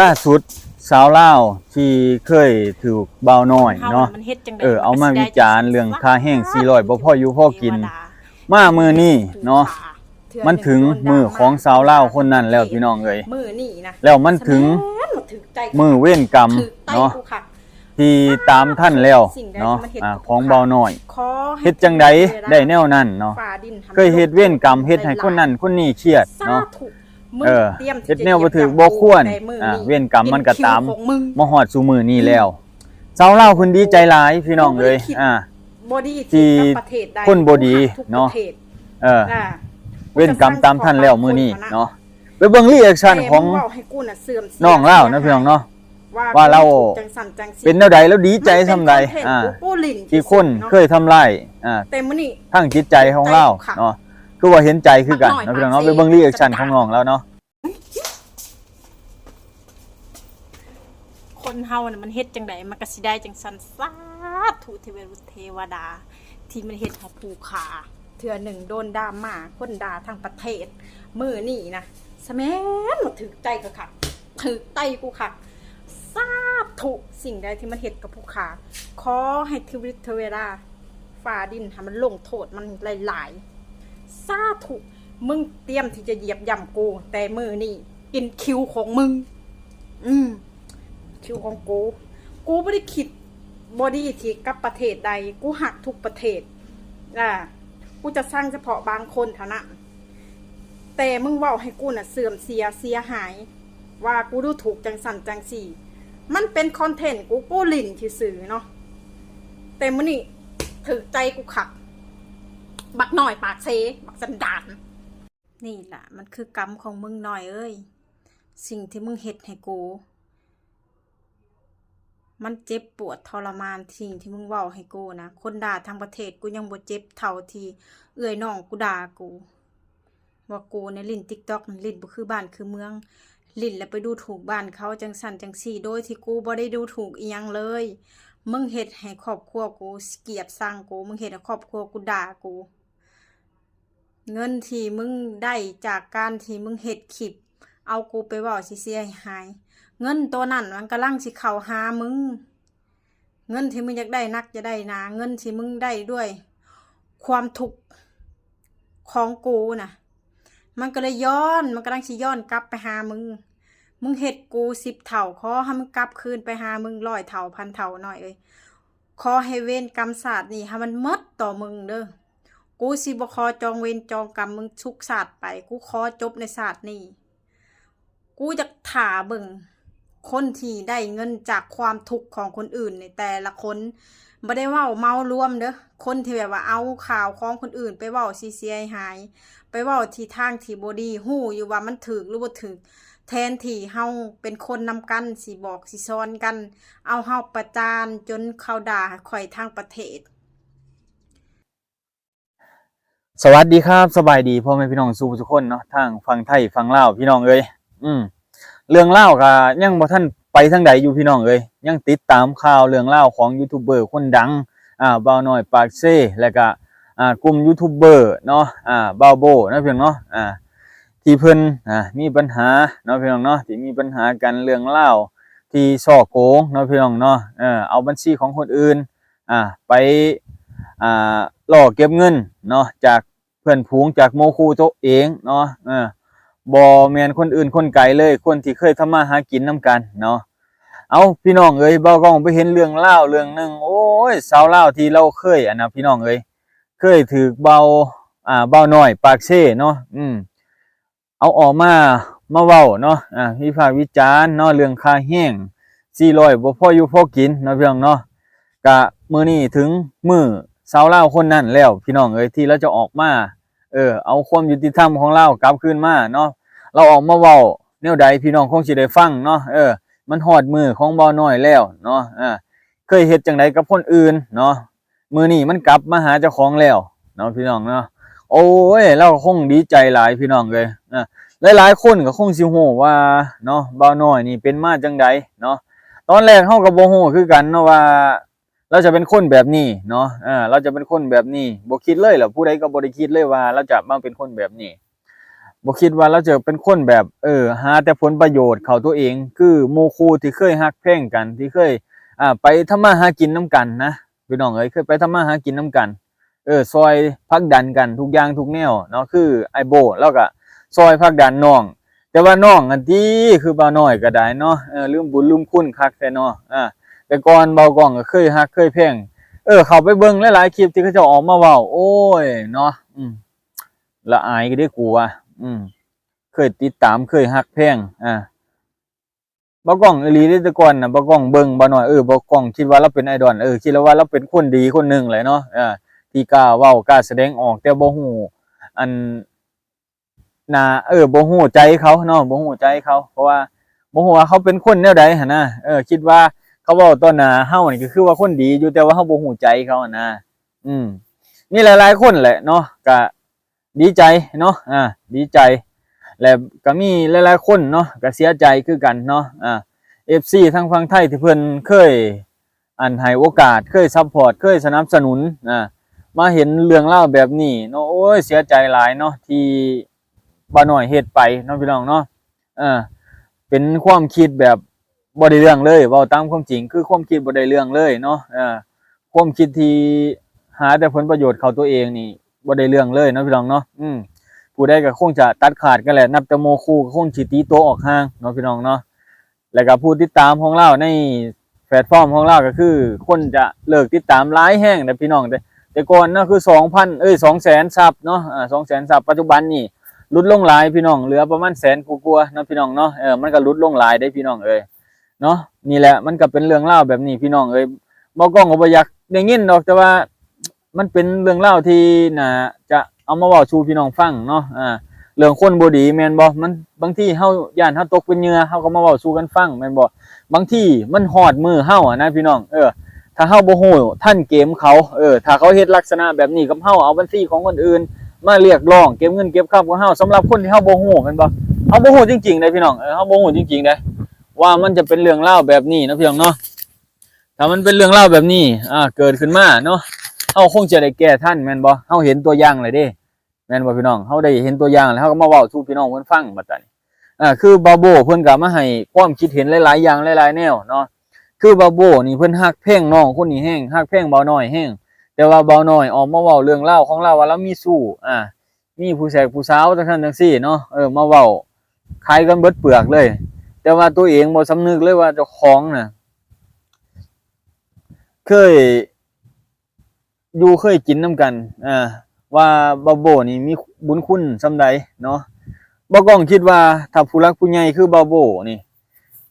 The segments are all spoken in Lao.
ລ່າສຸດສາວລາວທີ່ເຄີຍຖືກບ່າວນ້ອຍເນາະ ເອີ ເອົາມາວິຈານເລື່ອງຄ່າແຮງສີ່ຮ້ອຍບໍ່ພໍຢູ່ພໍກິນ ມາມື້ນີ້ເນາະ ມັນເຖິງມື້ຂອງສາວລາວຄົນນັ້ນແລ້ວພີ່ນ້ອງເອີຍ ແລ້ວມັນເຖິງມື້ເວນກຳເນາະ ທີ່ຕາມທັນແລ້ວເນາະ ອາ ຂອງບ່າວນ້ອຍ ເຮັດຈັ່ງໃດໄດ້ແນວນັ້ນເນາະ ເຄີຍເຮັດເວນກຳ ເຮັດໃຫ້ຄົນນັ້ນຄົນນີ້ຄຽດເນາະ ເອີ ເຮັດແນວບໍ່ຖືກບໍ່ຄວນ ອາ ເວນກຳມັນກໍຕາມມາຮອດສູ່ມື້ນີ້ແລ້ວ ຊາວລາວເພິ່ນດີໃຈຫຼາຍພີ່ນ້ອງເອີຍ ອາ ທີ່ຄົນບໍ່ດີເນາະ ເອີ ເວນກຳຕາມທັນແລ້ວມື້ນີ້ເນາະ ໄປເບິ່ງຣີແອັກຊັນຂອງນ້ອງລາວນະພີ່ນ້ອງເນາະ ວ່າລາວເປັນແນວໃດ ລາວດີໃຈສ່ຳໃດ ອາ ທີ່ຄົນເຄີຍທຳລາຍ ອາ ທາງຈິດໃຈຂອງລາວເນາະ ຄືວ່າເຫັນໃຈຄືກັນເນາະພີ່ນ້ອງເນາະ ໄປເບິ່ງຣີແອັກຊັນຂອງນ້ອງລາວເນາະ. ຄົນເຮົານະມັນເຮັດຈັ່ງໃດມັນກະຊິໄດ້ຈັ່ງຊັ້ນ ສາທຸເທວະເທວະດາ ທີ່ມັນເຮັດໃຫ້ຜູ້ຂ້າ ເທື່ອໜຶ່ງໂດນດຣາມາ ຄົນດ່າທັງປະເທດ ມື້ນີ້ນະ ສະແມ່ນວ່າຖືກໃຈຂ້ອຍຄັກ ຖືກໃຈກູຄັກ ສາທຸ ສິ່ງໃດທີ່ມັນເຮັດກັບຜູ້ຂ້າ ຂໍໃຫ້ເທວະເທວະດາ ຟ້າດິນໃຫ້ມັນລົງໂທດມັນຫຼາຍໆ ສາທຸ ມຶງຕຽມທີ່ຈະຢຽບຢ່ຳກູ ແຕ່ມື້ນີ້ກິນຄິວຂອງມຶງ ອືມ ຄິວຂອງກູ ກູບໍ່ໄດ້ຄິດບໍ່ດີທີ່ກັບປະເທດໃດ ກູຮັກທຸກປະເທດ ອາ ກູຈະຊັງສະເພາະບາງຄົນເທົ່ານັ້ນ ແຕ່ມຶງເວົ້າໃຫ້ກູນະເສື່ອມເສຍ ເສຍຫາຍ ວ່າກູດູຖູກຈັ່ງຊັ້ນຈັ່ງຊີ້ ມັນເປັນຄອນເທັນກູ ກູຫຼິ້ນຊື່ໆເນາະ ແຕ່ມື້ນີ້ຖືກໃຈກູຄັກ ບັກນ້ອຍປາກເຊ ບັກສັນດານ ນີ້ລະມັນຄືກຳຂອງມຶງນ້ອຍເອີຍ ສິ່ງທີ່ມຶງເຮັດໃຫ້ກູ ມັນເຈັບປວດທໍລະມານ ສິ່ງທີ່ມຶງເວົ້າໃຫ້ກູນະ ຄົນດ່າທັງປະເທດ ກູຍັງບໍ່ເຈັບເທົ່າທີ່ເອື້ອຍນ້ອງກູດ່າກູ ວ່າກູໃນຫຼິ້ນຕິກຕັອກ ຫຼິ້ນບໍ່ຄືບ້ານຄືເມືອງ ຫຼິ້ນແລ້ວໄປດູຖູກບ້ານເຂົາຈັ່ງຊັ້ນຈັ່ງຊີ້ ໂດຍທີ່ກູບໍ່ໄດ້ດູຖູກອີ່ຫຍັງເລີຍ ມຶງເຮັດໃຫ້ຄອບຄົວກູກຽດຊັງກູ ມຶງເຮັດໃຫ້ຄອບຄົວກູດ່າກູ ເງິນທີ່ມຶງໄດ້ຈາກການທີ່ມຶງເຮັດຄລິບ ເອົາກູໄປເວົ້າຊິເສຍໃຫ້ຫາຍ ເງິນໂຕນັ້ນມັນກຳລັງຊິເຂົ້າຫາມຶງ ເງິນທີ່ມຶງຢາກໄດ້ນັກຢາກໄດ້ໜາ ເງິນທີ່ມຶງໄດ້ດ້ວຍຄວາມທຸກຂອງກູນະ ມັນກໍເລີຍຍ້ອນ ມັນກຳລັງຊິຍ້ອນກັບໄປຫາມຶງ ມຶງເຮັດກູສິບເທົ່າ ຂໍໃຫ້ມັນກັບຄືນໄປຫາມຶງຮ້ອຍເທົ່າພັນເທົ່າ ນ້ອຍເອີຍ ຂໍໃຫ້ເວນກຳຊາດນີ້ໃຫ້ມັນໝົດຕໍ່ມຶງເດີ ກູຊິບໍ່ຂໍຈອງເວນຈອງກຳມຶງທຸກຊາດໄປ ກູຂໍຈົບໃນຊາດນີ້ ກູຢາກຖ້າເບິ່ງຄົນທີ່ໄດ້ເງິນຈາກຄວາມທຸກຂອງຄົນອື່ນນີ້ ແຕ່ລະຄົນ ບໍ່ໄດ້ເວົ້າເໝົາລວມເດີ ຄົນທີ່ແບບວ່າເອົາຂ່າວຂອງຄົນອື່ນໄປເວົ້າຊິເສຍໃຫ້ຫາຍ ໄປເວົ້າທິດທາງທີ່ບໍ່ດີ ຮູ້ຢູ່ວ່າມັນຖືກຫຼືບໍ່ຖືກ ແທນທີ່ເຮົາເປັນຄົນນຳກັນ ຊິບອກຊິສອນກັນ ເອົາເຮົາປະຈານຈົນເຂົາດ່າຂ້ອຍທັງປະເທດ. ສະຫວັດດີຄັບ ສະບາຍດີພໍ່ແມ່ພີ່ນ້ອງສູ່ທຸກຄົນເນາະ ທັງຝັ່ງໄທຝັ່ງລາວພີ່ນ້ອງເອີຍ ອືມ ເລື່ອງລາວກະຍັງບໍ່ທັນໄປທາງໃດຢູ່ພີ່ນ້ອງເອີຍ ຍັງຕິດຕາມຂ່າວເລື່ອງລາວຂອງຢູທູບເບີຄົນດັງ ອາ ບ່າວນ້ອຍປາກເຊ ແລະກະ ອາ ກຸ່ມຢູທູບເບີເນາະ ອາ ບ່າວໂບເນາະພີ່ນ້ອງເນາະ ອາ ທີ່ເພິ່ນ ອາ ມີບັນຫາເນາະພີ່ນ້ອງເນາະ ທີ່ມີບັນຫາກັນເລື່ອງລາວທີ່ສໍ້ໂກງເນາະພີ່ນ້ອງເນາະ ເອີ ເອົາບັນຊີຂອງຄົນອື່ນ ອາ ໄປ ອາ ຫຼໍ້ເກັບເງິນເນາະ ຈາກເພື່ອນຝູງ ຈາກໝູ່ຄູ່ໂຕເອງເນາະ ເອີ ບໍ່ແມ່ນຄົນອື່ນຄົນໄກເລີຍ ຄົນທີ່ເຄີຍທຳມາຫາກິນນຳກັນເນາະ. ເອົ້າ ພີ່ນ້ອງເອີຍ ບ່າວກ້ອງໄປເຫັນເລື່ອງລາວເລື່ອງໜຶ່ງ ໂອ້ຍ ຊາວລາວທີ່ລາວເຄີຍ ອັນນະ ພີ່ນ້ອງເອີຍ ເຄີຍຖືກບ່າວ ອາ ບ່າວນ້ອຍປາກເຊເນາະ ອືມ ເອົາອອກມາ ມາເວົ້າເນາະ ອາ ວິພາກວິຈານເນາະ ເລື່ອງຄ່າແຮງສີ່ຮ້ອຍ ບໍ່ພໍຢູ່ພໍກິນເນາະ ພີ່ນ້ອງເນາະ. ກະມື້ນີ້ເຖິງມື້ຊາວລາວຄົນນັ້ນແລ້ວ ພີ່ນ້ອງເອີຍ ທີ່ລາວຈະອອກມາ ເອີ ເອົາຄວາມຍຸຕິທຳຂອງລາວກັບຄືນມາເນາະ. ລາວອອກມາເວົ້າແນວໃດ ພີ່ນ້ອງຄົງຊິໄດ້ຟັງເນາະ ເອີ ມັນຮອດມື້ຂອງບ່າວນ້ອຍແລ້ວເນາະ ເອີ ເຄີຍເຮັດຈັ່ງໃດກັບຄົນອື່ນເນາະ ມື້ນີ້ມັນກັບມາຫາເຈົ້າຂອງແລ້ວເນາະ ພີ່ນ້ອງເນາະ. ໂອ້ຍ ລາວກໍຄົງດີໃຈຫຼາຍ ພີ່ນ້ອງເອີຍ ເອີ ຫຼາຍໆຄົນກໍຄົງຊິຮູ້ວ່າເນາະ ບ່າວນ້ອຍນີ້ເປັນມາຈັ່ງໃດເນາະ. ຕອນແລກເຮົາກໍບໍ່ຮູ້ຄືກັນເນາະວ່າ ລາວຈະເປັນຄົນແບບນີ້ເນາະ ເອີ ລາວຈະເປັນຄົນແບບນີ້ ບໍ່ຄິດເລີຍແຫຼະ ຜູ້ໃດກໍບໍ່ໄດ້ຄິດເລີຍວ່າລາວຈະມາເປັນຄົນແບບນີ້. ບໍ່ຄິດວ່າລາວຈະເປັນຄົນແບບ ເອີ ຫາແຕ່ຜົນປະໂຫຍດເຂົ້າຕົວເອງ ຄືໝູ່ຄູ່ທີ່ເຄີຍຮັກແພງກັນ ທີ່ເຄີຍ ອ່າ ໄປທຳມາຫາກິນນຳກັນນະ ພີ່ນ້ອງເອີຍ ເຄີຍໄປທຳມາຫາກິນນຳກັນ ເອີ ຊ່ອຍຜັກດັນກັນທຸກຢ່າງທຸກແນວເນາະ ຄືອ້າຍໂບ້ລາວກະຊ່ອຍຜັກດັນນ້ອງ ແຕ່ວ່ານ້ອງຫັ້ນຕິ ຄືບ່າວນ້ອຍກໍໄດ້ເນາະ ເອີ ລືມບຸນລືມຄຸນຄັກແທ້ເນາະ ອາ ແຕ່ກ່ອນບ່າວກ້ອງກໍເຄີຍຮັກເຄີຍແພງ ເອີ ເຂົ້າໄປເບິ່ງຫຼາຍໆຄລິບທີ່ເຂົາເຈົ້າອອກມາເວົ້າ ໂອ້ຍເນາະ ອືມ ລະອາຍເດ້ກູວ່າ ອືມ ເຄີຍຕິດຕາມ ເຄີຍຮັກແພງ ອາ ບ່າວກ້ອງອີ່ຫຼີເດ້ ແຕ່ກ່ອນນະ ບ່າວກ້ອງເບິ່ງບ່າວນ້ອຍ ເອີ ບ່າວກ້ອງຄິດວ່າລາວເປັນໄອດອນ ເອີ ຄິດແລ້ວວ່າລາວເປັນຄົນດີຄົນໜຶ່ງແຫຼະເນາະ ເອີ ທີ່ກ້າເວົ້າກ້າສະແດງອອກ ແຕ່ບໍ່ຮູ້ ອັນ ໜ້າ ເອີ ບໍ່ຮູ້ໃຈເຂົາເນາະ ບໍ່ຮູ້ໃຈເຂົາ ເພາະວ່າບໍ່ຮູ້ວ່າເຂົາເປັນຄົນແນວໃດຫັ້ນນະ ເອີ ຄິດວ່າເຂົາເວົ້າຕໍ່ໜ້າເຮົານີ້ກໍຄືວ່າຄົນດີຢູ່ ແຕ່ວ່າເຮົາບໍ່ຮູ້ໃຈເຂົາຫັ້ນນະ ອືມ ມີຫຼາຍໆຄົນແຫຼະເນາະ ກະດີໃຈເນາະ ອາ ດີໃຈ ແລະ ກະມີຫຼາຍໆຄົນເນາະ ກະເສຍໃຈຄືກັນເນາະ ອາ ເອັຟຊີທາງຝັ່ງໄທທີ່ເພິ່ນເຄີຍ ອັນໃຫ້ໂອກາດ ເຄີຍຊັບພອດ ເຄີຍສະໜັບສະໜູນ ອາ ມາເຫັນເລື່ອງລາວແບບນີ້ເນາະ ໂອ້ຍ ເສຍໃຈຫຼາຍເນາະ ທີ່ບ່າວນ້ອຍເຮັດໄປເນາະ ພີ່ນ້ອງເນາະ ເອີ ເປັນຄວາມຄິດແບບບໍ່ໄດ້ເລື່ອງເລີຍ ເວົ້າຕາມຄວາມຈິງ ຄືຄວາມຄິດບໍ່ໄດ້ເລື່ອງເລີຍເນາະ ເອີ ຄວາມຄິດທີ່ຫາແຕ່ຜົນປະໂຫຍດເຂົ້າຕົວເອງນີ້ ບໍ່ໄດ້ເລື່ອງເລີຍເນາະ ພີ່ນ້ອງເນາະ ອືມ ຜູ້ໃດກໍຄົງຈະຕັດຂາດກັນແຫຼະ ນັບແຕ່ໝູ່ຄູ່ກໍຄົງຊິຕີຕົວອອກຫ່າງເນາະ ພີ່ນ້ອງເນາະ ແລ້ວກໍຜູ້ຕິດຕາມຂອງລາວໃນແພລດຟອມຂອງລາວ ກໍຄືຄົນຈະເລີກຕິດຕາມຫຼາຍແຮງເດ້ພີ່ນ້ອງເດ້ ແຕ່ກ່ອນເນາະ ຄືສອງພັນ ເອີຍ ສອງແສນຊັບເນາະ ອາ ສອງແສນຊັບ ປັດຈຸບັນນີ້ຫຼຸດລົງຫຼາຍພີ່ນ້ອງ ເຫຼືອປະມານແສນກວ່າໆເນາະ ພີ່ນ້ອງເນາະ ເອີ ມັນກໍຫຼຸດລົງຫຼາຍເດ້ພີ່ນ້ອງເອີຍເນາະ ນີ້ແຫຼະ ມັນກໍເປັນເລື່ອງລາວແບບນີ້ພີ່ນ້ອງເອີຍ ບ່າວກ້ອງກໍບໍ່ຢາກໄດ້ຍິນດອກ ແຕ່ວ່າ ມັນເປັນເລື່ອງລາວທີ່ໜ້າຈະເອົາມາເວົ້າສູ່ພີ່ນ້ອງຟັງເນາະ ອາ ເລື່ອງຄົນບໍ່ດີແມ່ນບໍ່? ມັນ ບາງທີເຮົາຢ້ານເຮົາຕົກເປັນເຫຍື່ອ ເຮົາກໍມາເວົ້າສູ່ກັນຟັງແມ່ນບໍ່? ບາງທີມັນຮອດມືເຮົາຫັ້ນນະພີ່ນ້ອງ ເອີ ຖ້າເຮົາບໍ່ຮູ້ທັນເກມເຂົາ ເອີ ຖ້າເຂົາເຮັດລັກສະນະແບບນີ້ກັບເຮົາ ເອົາບັນຊີຂອງຄົນອື່ນມາລຽກຮ້ອງເກັບເງິນເກັບຄຳຂອງເຮົາ ສຳລັບຄົນທີ່ເຮົາບໍ່ຮູ້ແມ່ນບໍ່? ເຮົາບໍ່ຮູ້ຈິງໆເດ້ພີ່ນ້ອງ ເອີ ເຮົາບໍ່ຮູ້ຈິງໆເດ້ ວ່າມັນຈະເປັນເລື່ອງລາວແບບນີ້ເນາະ ພີ່ນ້ອງເນາະ. ຖ້າມັນເປັນເລື່ອງລາວແບບນີ້ ອາ ເກີດຂຶ້ນມາເນາະ ເຮົາຄົງຈະໄດ້ແກ້ທັນແມ່ນບໍ່? ເຮົາເຫັນຕົວຢ່າງແລ້ວເດ້ ແມ່ນບໍ່ພີ່ນ້ອງ? ເຮົາໄດ້ເຫັນຕົວຢ່າງແລ້ວ ເຮົາກໍມາເວົ້າສູ່ພີ່ນ້ອງເພິ່ນຟັງບັດນີ້ ອາ ຄືບ່າວໂບ້ເພິ່ນກໍມາໃຫ້ຄວາມຄິດເຫັນຫຼາຍໆຢ່າງຫຼາຍໆແນວເນາະ ຄືບ່າວໂບ້ນີ້ເພິ່ນຮັກແພງນ້ອງຄົນນີ້ແຮງ ຮັກແພງບ່າວນ້ອຍແຮງ ແຕ່ວ່າບ່າວນ້ອຍອອກມາເວົ້າເລື່ອງລາວຂອງລາວວ່າລາວມີຊູ້ ອາ ມີຜູ້ແຊກຜູ້ສາວຈັ່ງຊັ້ນຈັ່ງຊີ້ເນາະ ເອີ ມາເວົ້າຂາຍກັນເບິດເປືອກເລີຍ ແຕ່ວ່າຕົວເອງບໍ່ສຳນຶກເລີຍວ່າເຈົ້າຂອງນະ ເຄີຍຢູ່ເຄີຍກິນນຳກັນ ອາ ວ່າບ່າວໂບ້ນີ້ມີບຸນຄຸນສ່ຳໃດເນາະ. ບ່າວກ້ອງຄິດວ່າຖ້າຜູ້ຫຼັກຜູ້ໃຫຍ່ຄືບ່າວໂບ້ນີ້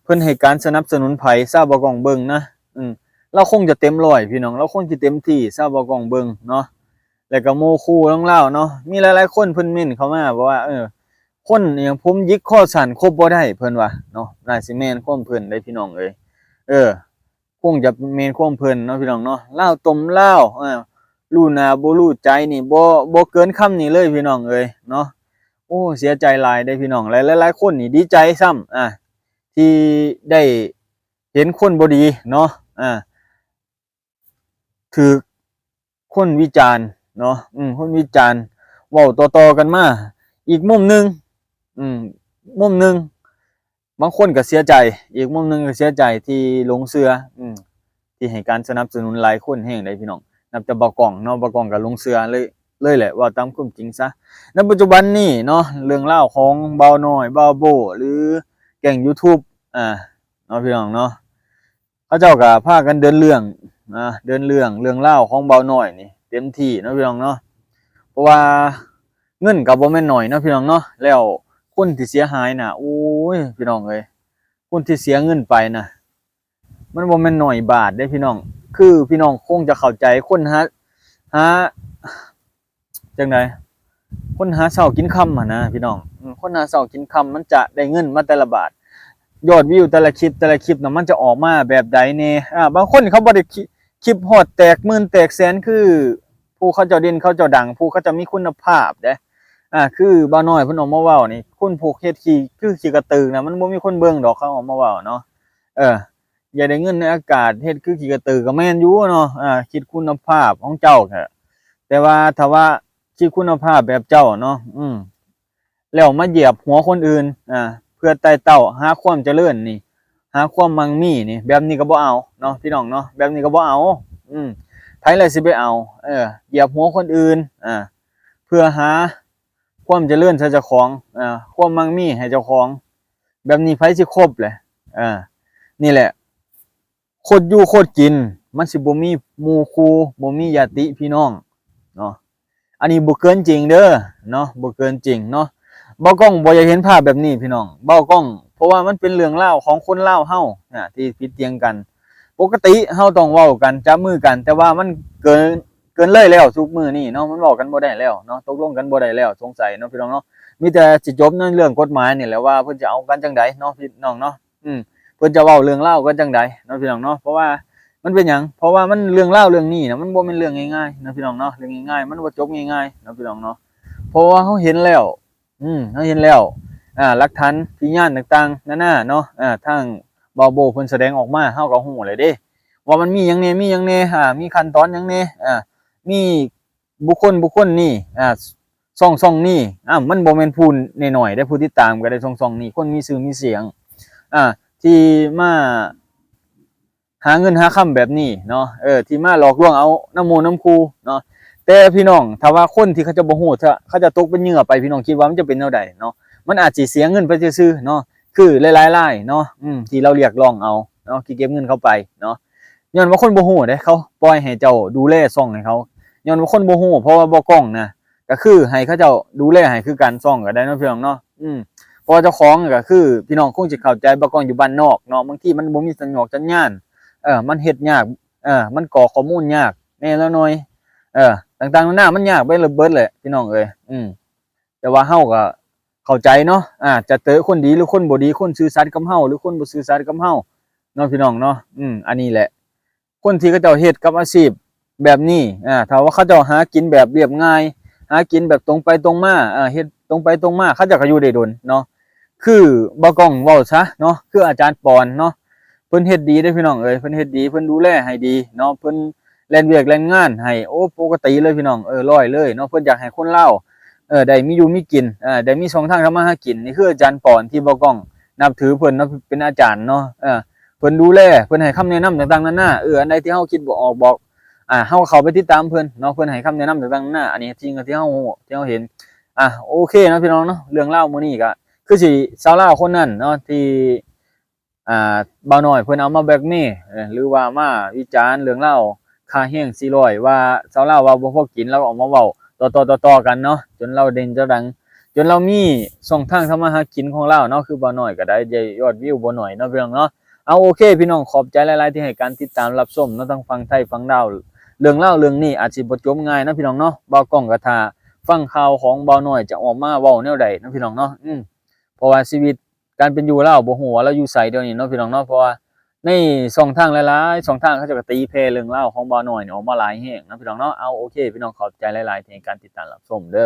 ເພິ່ນໃຫ້ການສະໜັບສະໜູນໃຜຊະ ບ່າວກ້ອງເບິ່ງນະ ອືມ ລາວຄົງຈະເຕັມຮ້ອຍພີ່ນ້ອງ ລາວຄົງຈະເຕັມທີ່ຊະ ບ່າວກ້ອງເບິ່ງເນາະ. ແລ້ວກໍໝູ່ຄູ່ຂອງລາວເນາະ ມີຫຼາຍໆຄົນເພິ່ນເມັ້ນເຂົ້າມາບອກວ່າ ເອີ ຄົນອີ່ຫຍັງຜົມຫຍິກຄໍສັ້ນຄົບບໍ່ໄດ້ ເພິ່ນວ່າເນາະ ໜ້າຊິແມ່ນຄວາມເພິ່ນເດ້ພີ່ນ້ອງເອີຍ ເອີ ຄົງຈະແມ່ນຄວາມເພິ່ນເນາະພີ່ນ້ອງເນາະ ລາວຕົມລາວ ເອີ ຮູ້ໜ້າບໍ່ຮູ້ໃຈນີ້ ບໍ່ ບໍ່ເກີນຄຳນີ້ເລີຍພີ່ນ້ອງເອີຍເນາະ. ໂອ້ ເສຍໃຈຫຼາຍເດ້ພີ່ນ້ອງ ຫຼາຍໆຄົນນີ້ດີໃຈຊ້ຳ ອາ ທີ່ໄດ້ເຫັນຄົນບໍ່ດີເນາະ ອາ ຖືກຄົນວິຈານເນາະ ອືມ ຄົນວິຈານເວົ້າຕໍ່ໆກັນມາ. ອີກມຸມໜຶ່ງ ອືມ ມຸມໜຶ່ງ ບາງຄົນກໍເສຍໃຈ ອີກມຸມໜຶ່ງກໍເສຍໃຈທີ່ຫຼົງເຊື່ອ ອືມ ທີ່ໃຫ້ການສະໜັບສະໜູນຫຼາຍຄົນແຮງໃດ໋ພີ່ນ້ອງ. ນັບແຕ່ບ່າວກ້ອງເນາະ ບ່າວກ້ອງກໍຫຼົງເຊື່ອເລີຍ ເລີຍແຫຼະ ເວົ້າຕາມຄວາມຈິງຊະ. ໃນປັດຈຸບັນນີ້ເນາະ ເລື່ອງລາວຂອງບ່າວນ້ອຍ ບ່າວໂບ້ ຫຼື ແກ້ງ YouTube ອາ ເນາະ ພີ່ນ້ອງເນາະ ເຂົາເຈົ້າກໍພາກັນເດີນເລື່ອງ ອາ ເດີນເລື່ອງ ເລື່ອງລາວຂອງບ່າວນ້ອຍນີ້ເຕັມທີ່ເນາະ ພີ່ນ້ອງເນາະ. ເພາະວ່າເງິນກໍບໍ່ແມ່ນໜ້ອຍເນາະ ພີ່ນ້ອງເນາະ ແລ້ວຄົນທີ່ເສຍຫາຍນະ ໂອ້ຍ ພີ່ນ້ອງເອີຍ ຄົນທີ່ເສຍເງິນໄປນະ ມັນບໍ່ແມ່ນໜ້ອຍບາດເດ້ພີ່ນ້ອງ. ຄືພີ່ນ້ອງຄົງຈະເຂົ້າໃຈ ຄົນຫາ ຫາ ຈັ່ງໃດ ຄົນຫາເຊົ້າກິນຄ່ຳຫັ້ນນະພີ່ນ້ອງ ອືມ ຄົນຫາເຊົ້າກິນຄ່ຳ ມັນຈະໄດ້ເງິນມາແຕ່ລະບາດ ຍອດວິວແຕ່ລະຄລິບ ແຕ່ລະຄລິບນະ ມັນຈະອອກມາແບບໃດແດ່. ອາ ບາງຄົນເຂົາບໍ່ໄດ້ຄ- ຄລິບຮອດແຕກໝື່ນແຕກແສນ ຄືຜູ້ເຂົາເຈົ້າເດັ່ນ ເຂົາເຈົ້າດັງ ຜູ້ເຂົາເຈົ້າມີຄຸນນະພາບເດ້. ອາ ຄືບ່າວນ້ອຍເພິ່ນອອກມາເວົ້ານີ້ ຄົນຜູ້ເຮັດຂີ້ ຄືຂີ້ກະຕຶກນະ ມັນບໍ່ມີຄົນເບິ່ງດອກ ເຂົາອອກມາເວົ້າເນາະ ເອີ ຢາກໄດ້ເງິນໃນອາກາດ ເຮັດຄືຂີ້ກະຕຶກກໍແມ່ນຢູ່ເນາະ ອາ ຄິດຄຸນນະພາບຂອງເຈົ້າ ແຕ່ວ່າຖ້າວ່າຄິດຄຸນນະພາບແບບເຈົ້າເນາະ ອືມ ແລ້ວມາຢຽບຫົວຄົນອື່ນ ອ່າ ເພື່ອໄຕ່ເຕົ້າຫາຄວາມຈະເລີນນີ້ ຫາຄວາມໝັ່ງມີນີ້ ແບບນີ້ກໍບໍ່ເອົາເນາະ ພີ່ນ້ອງເນາະ ແບບນີ້ກໍບໍ່ເອົາ. ອືມ ໃຜລະຊິໄປເອົາ ເອີ ຢຽບຫົວຄົນອື່ນ ອ່າ ເພື່ອຫາຄວາມຈະເລີນໃຫ້ເຈົ້າຂອງ ອ່າ ຄວາມໝັ່ງມີໃຫ້ເຈົ້າຂອງ ແບບນີ້ໃຜຊິຄົບແຫຼະ? ອ່າ ນີ້ແຫຼະ ຄົດຢູ່ຄົດກິນ ມັນຊິບໍ່ມີໝູ່ຄູ່ ບໍ່ມີຍາດຕິພີ່ນ້ອງເນາະ. ອັນນີ້ບໍ່ເກີນຈິງເດີເນາະ ບໍ່ເກີນຈິງເນາະ. ບ່າວກ້ອງບໍ່ຢາກເຫັນພາບແບບນີ້ພີ່ນ້ອງ ບ່າວກ້ອງ ເພາະວ່າມັນເປັນເລື່ອງລາວຂອງຄົນລາວເຮົານະ ທີ່ຜິດຖຽງກັນ. ປົກກະຕິເຮົາຕ້ອງເວົ້າກັນ ຈັບມືກັນ ແຕ່ວ່າມັນເກີນ ເກີນເລີຍແລ້ວ ທຸກມື້ນີ້ເນາະ ມັນເວົ້າກັນບໍ່ໄດ້ແລ້ວເນາະ ຕົກລົງກັນບໍ່ໄດ້ແລ້ວ ສົງໄສເນາະ ພີ່ນ້ອງເນາະ. ມີແຕ່ຊິຈົບໃນເລື່ອງກົດໝາຍນີ້ແຫຼະ ວ່າເພິ່ນຈະເອົາກັນຈັ່ງໃດເນາະ ພີ່ນ້ອງເນາະ. ອືມ ເພິ່ນຈະເວົ້າເລື່ອງລາວກັນຈັ່ງໃດເນາະ ພີ່ນ້ອງເນາະ. ເພາະວ່າມັນເປັນຫຍັງ? ເພາະວ່າມັນເລື່ອງລາວເລື່ອງນີ້ນະ ມັນບໍ່ແມ່ນເລື່ອງງ່າຍໆນະ ພີ່ນ້ອງເນາະ ເລື່ອງງ່າຍໆ ມັນບໍ່ຈົບງ່າຍໆນະ ພີ່ນ້ອງເນາະ. ເພາະວ່າເຮົາເຫັນແລ້ວ ອືມ ເຮົາເຫັນແລ້ວ ອ່າ ຫຼັກຖານພະຍານຕ່າງໆນານາເນາະ ອ່າ ທາງບ່າວໂບເພິ່ນສະແດງອອກມາ ເຮົາກໍຮູ້ແລ້ວເດ້ ວ່າມັນມີຫຍັງແດ່ ມີຫຍັງແດ່ ອ່າ ມີຂັ້ນຕອນຫຍັງແດ່ ອ່າ ມີບຸກຄົນ ບຸກຄົນນີ້ ອ່າ ຊ່ອງ ຊ່ອງນີ້ ອ່າ ມັນບໍ່ແມ່ນຜູ້ນ້ອຍໆເດ້ ຜູ້ຕິດຕາມກໍໄດ້ ຊ່ອງ ຊ່ອງນີ້ ຄົນມີຊື່ມີສຽງ ອ່າ ທີ່ມາ ຫາເງິນຫາຄຳແບບນີ້ເນາະ ເອີ ທີ່ມາຫຼອກລວງເອົານຳໝູ່ນຳຄູ່ເນາະ. ແຕ່ພີ່ນ້ອງ ຖ້າວ່າຄົນທີ່ເຂົາເຈົ້າບໍ່ຮູ້ ຖ້າເຂົາເຈົ້າຕົກເປັນເຫຍື່ອໄປ ພີ່ນ້ອງຄິດວ່າມັນຈະເປັນແນວໃດເນາະ? ມັນອາດຊິເສຍເງິນໄປຊື່ໆເນາະ ຄືຫຼາຍໆລາຍເນາະ ອືມ ທີ່ລາວຮຽກຮ້ອງເອົາເນາະ ທີ່ເກັບເງິນເຂົາໄປເນາະ. ຍ້ອນວ່າຄົນບໍ່ຮູ້ເດ້ ເຂົາປ່ອຍໃຫ້ເຈົ້າດູແລຊ່ອງໃຫ້ເຂົາ ຍ້ອນວ່າຄົນບໍ່ຮູ້ ເພາະວ່າບ່າວກ້ອງນະ ກໍຄືໃຫ້ເຂົາເຈົ້າດູແລໃຫ້ຄືກັນ ຊ່ອງກໍໄດ້ເນາະ ພີ່ນ້ອງເນາະ. ອືມ ເພາະວ່າເຈົ້າຂອງກໍຄື ພີ່ນ້ອງຄົງຊິເຂົ້າໃຈ ບ່າວກ້ອງຢູ່ບ້ານນອກເນາະ ບາງທີມັນບໍ່ມີສັນຍອກສັນຍານ ເອີ ມັນເຮັດຍາກ ເອີ ມັນກອກຂໍ້ມູນຍາກແດ່ລະໜ້ອຍ ເອີ ຕ່າງໆນານາ ມັນຍາກໄປເບິດແຫຼະ ພີ່ນ້ອງເອີຍ. ອືມ ແຕ່ວ່າເຮົາກໍເຂົ້າໃຈເນາະ ອ່າ ຈະເຈີຄົນດີ ຫຼື ຄົນບໍ່ດີ ຄົນຊື່ສັດກັບເຮົາ ຫຼື ຄົນບໍ່ຊື່ສັດກັບເຮົາເນາະ ພີ່ນ້ອງເນາະ. ອືມ ອັນນີ້ແຫຼະ ຄົນທີ່ເຂົາເຈົ້າເຮັດກັບອາຊີບແບບນີ້ ອ່າ ຖ້າວ່າເຂົາເຈົ້າຫາກິນແບບລຽບງ່າຍ ຫາກິນແບບຕົງໄປຕົງມາ ເຮັດຕົງໄປຕົງມາ ເຂົາເຈົ້າກໍຢູ່ໄດ້ດົນເນາະ. ຄືບ່າວກ້ອງເວົ້າຊະເນາະ ຄືອາຈານປອນເນາະ ເພິ່ນເຮັດດີເດ້ ພີ່ນ້ອງເອີຍ ເພິ່ນເຮັດດີ ເພິ່ນດູແລໃຫ້ດີເນາະ ເພິ່ນແລ່ນວຽກແລ່ນງານໃຫ້ ໂອ້ ປົກກະຕິເລີຍ ພີ່ນ້ອງເອີຍ ຮ້ອຍເລີຍເນາະ. ເພິ່ນຢາກໃຫ້ຄົນລາວ ເອີ ໄດ້ມີຢູ່ມີກິນ ເອີ ໄດ້ມີຊ່ອງທາງທຳມາຫາກິນ. ນີ້ຄືອາຈານປອນທີ່ບ່າວກ້ອງນັບຖືເພິ່ນເນາະ ເປັນອາຈານເນາະ ເອີ ເພິ່ນດູແລ ເພິ່ນໃຫ້ຄຳແນະນຳຕ່າງໆນານາ ເອີ ອັນໃດທີ່ເຮົາຄິດບໍ່ອອກ ບອກ ອ່າ ເຮົາເຂົ້າໄປຕິດຕາມເພິ່ນເນາະ ເພິ່ນໃຫ້ຄຳແນະນຳຕ່າງໆນານາ. ອັນນີ້ສິ່ງທີ່ເຮົາຮູ້ ທີ່ເຮົາເຫັນ ອ່າ ໂອເຄເນາະ ພີ່ນ້ອງເນາະ. ເລື່ອງລາວມື້ນີ້ກໍຄືຊິຊາວລາວຄົນນັ້ນເນາະ ທີ່ ອ່າ ບ່າວນ້ອຍເພິ່ນເອົາມາແບລັກເມ ເອີ ຫຼືວ່າມາວິຈານເລື່ອງລາວຄ່າແຮງສີ່ຮ້ອຍ ວ່າຊາວລາວວ່າບໍ່ພໍກິນ ລາວກໍເອົາມາເວົ້າຕໍ່ໆຕໍ່ໆກັນເນາະ ຈົນລາວເດັ່ນຈະດັງ ຈົນລາວມີຊ່ອງທາງທຳມາຫາກິນຂອງລາວເນາະ. ຄືບ່າວນ້ອຍກໍໄດ້ ໄດ້ຍອດວິວບໍ່ໜ້ອຍເນາະ ພີ່ນ້ອງເນາະ. ເອົາ ໂອເຄ ພີ່ນ້ອງ ຂອບໃຈຫຼາຍໆທີ່ໃຫ້ການຕິດຕາມຮັບຊົມເນາະ ທັງຝັ່ງໄທຝັ່ງລາວ. ເລື່ອງລາວເລື່ອງນີ້ອາດຊິບໍ່ຈົບງ່າຍເນາະ ພີ່ນ້ອງເນາະ. ບ່າວກ້ອງກໍຖ້າຟັງຂ່າວຂອງບ່າວນ້ອຍຈະອອກມາເວົ້າແນວໃດເນາະ ພີ່ນ້ອງເນາະ. ອືມ ເພາະວ່າຊີວິດການເປັນຢູ່ລາວ ບໍ່ຮູ້ວ່າລາວຢູ່ໃສດຽວນີ້ເນາະ ພີ່ນ້ອງເນາະ. ເພາະວ່າໃນຊ່ອງທາງຫຼາຍໆຊ່ອງທາງ ເຂົາເຈົ້າກໍຕີແຜ່ເລື່ອງລາວຂອງບ່າວນ້ອຍນີ້ອອກມາຫຼາຍແຮງເນາະ ພີ່ນ້ອງເນາະ. ເອົາ ໂອເຄ ພີ່ນ້ອງ ຂອບໃຈຫຼາຍໆທີ່ໃຫ້ການຕິດຕາມຮັບຊົມເດີ.